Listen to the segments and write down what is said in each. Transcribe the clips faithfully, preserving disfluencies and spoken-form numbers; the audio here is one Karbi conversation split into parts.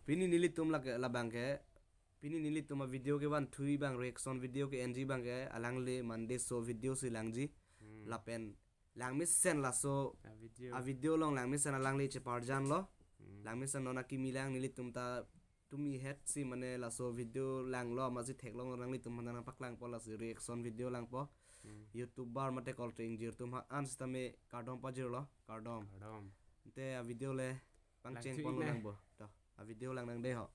Pini nelitum lake labang ke, pini nelitum a video kevanthui abang, reaction video ke-enji abang ke alangli Mandeso video si langji. Hmm. Lapen langmesen laso a video, a video along langmesen alangli cheparjanlo. Hmm. Langmesen non akimi lang, nelitum ta tumi het si mane laso video langlo, amatsi theklong, nanglitum aphan nangpaklangpo, lasi reaction video langpo. Hmm. YouTuber mate culture ingjir atum ha-an sitame kardom pajirlo, kardom. Kardom. Te a video le pangcheng Langthu ponlo ne. Nangpo. To, a video lang nang dei ho.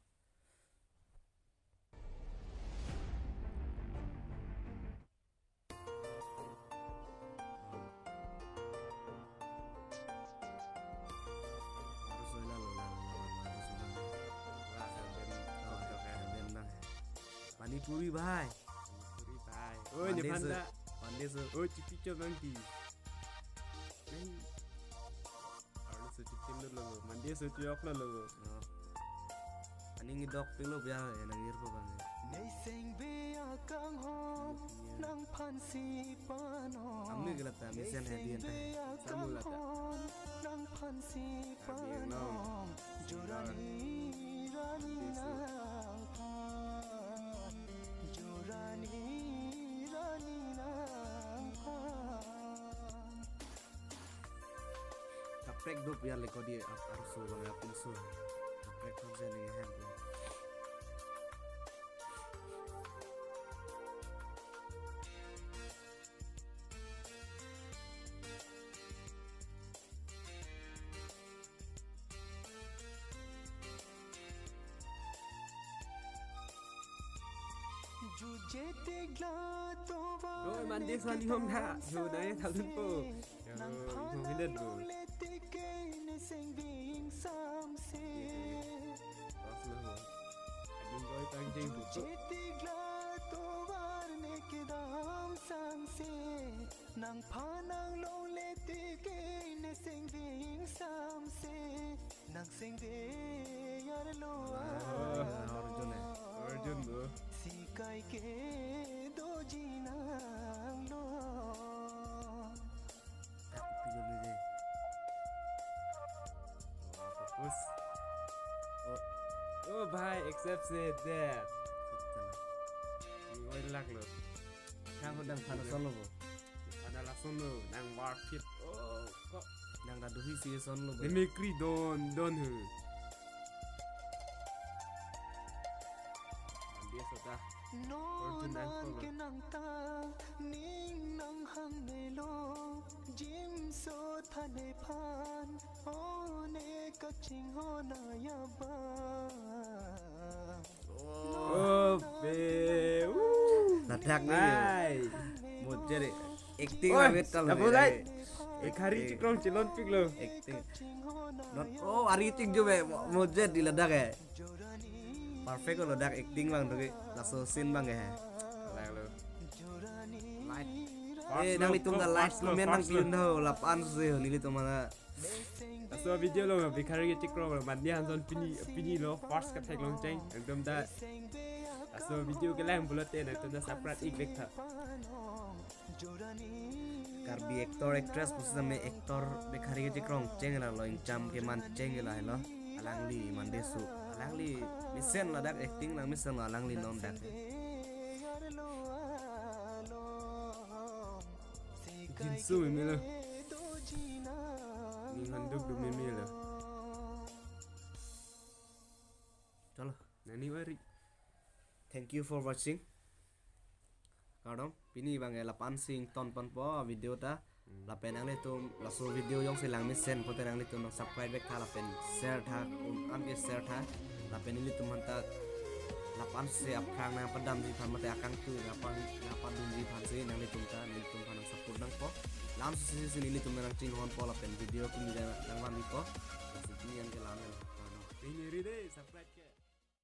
Pani puri bhai. Pani puri bhai. Oi, Mandeso. Panda. Mandeso. Oi, chipi chop nangpi. Nahi. Arloso chikim lo lo, Mandeso chiyok lo lo. Oh. Aning idok pilo biya ya nang irpo bang. Neseng be akanghon nangphansi panon. Amni gelap ta, mesen hedi ente. Samu lata. Nangphansi panon. Jorani rani nangphan. Jorani rani nangphan. Kaprek dop ya lekodi ap arso bang apin so. Kaprek dop ya ning hem. Jujete gla tovar Doi, Mandeso aning hom tha. Yo, nai thalun po. Yo, nangphan hom hindet po. Longle tike neseng ving samse. Pas lo ho. Aning doi tang jeng po. Jujete gla tovar ne kedam samse. Nangphan nang longle tike neseng ving samse. Nangseng de yar lo. Ah, Arjun eh. Arjun, bro. Sikai ke doji nang lo. Aku pilih dulu deh. Fokus. Oh. Oh, bhai, accept se that. Ini oil lak lo. Kamu dang panas lo, bro. Pada lason lo, nang war fit. Oh, kok. Nang ta duhi si son lo, bro. Mimicry don, don he. Mandeso ta. Non Fortune nang nang ko. Kenang ta, ning nang hang melo, jim so thane phan, one kachinghon na ya ba. Oh, be. Uh. Ladak ni. Hai. Mojed acting. Oi, abet tal apa lagi? Ekhari chikrong chilon pik lo. Acting. Not, oh, ari tik jo be. Mojed di ladak eh. Perfect lo dak acting bang tuh. Laso scene bang eh. Ladak lo. Light. Eh, nang lo, litum ta light, first lo, comment nang first lo. Klin do, lapu-an si, nelitum mana. Laso video lo, Bhikhari ke chikrong lo, mandi hanson pini, pini lo, first katheklong cheng, ekdom ta. Laso video kelang pulote, nangtum ta subscribe ik vek tha. Karbi actor, actress, pusitame actor Bhikhari ke chikrong cheng la lo, ingcham keman cheng la lo, alangli Mandeso, alangli mesen ladak acting lang mesen lo, alangli non dak. Jinso meme lo. Ning handuk do meme lo. Chalo. Nani wari. Thank you for watching. Kardom, pini bang eh lapu-an si ington ponpo video ta. Hmm. Lapen nanglitum laso video jongsi lang mesen pote nanglitum nang subscribe vek tha lapen share tha, un-an ke share tha. Lapen nelitum aphan ta lapu-an si aphrang nangpadamji aphan mate akangtui nangpang-, nangpadunji aphan si nanglitum ta, nelitum aphan nang support nangpo. Lam si si nelitum nang chinghonpo lapen video kimi nang vanpo. Lasi pini an ke la-an. Pini ri de, subscribe.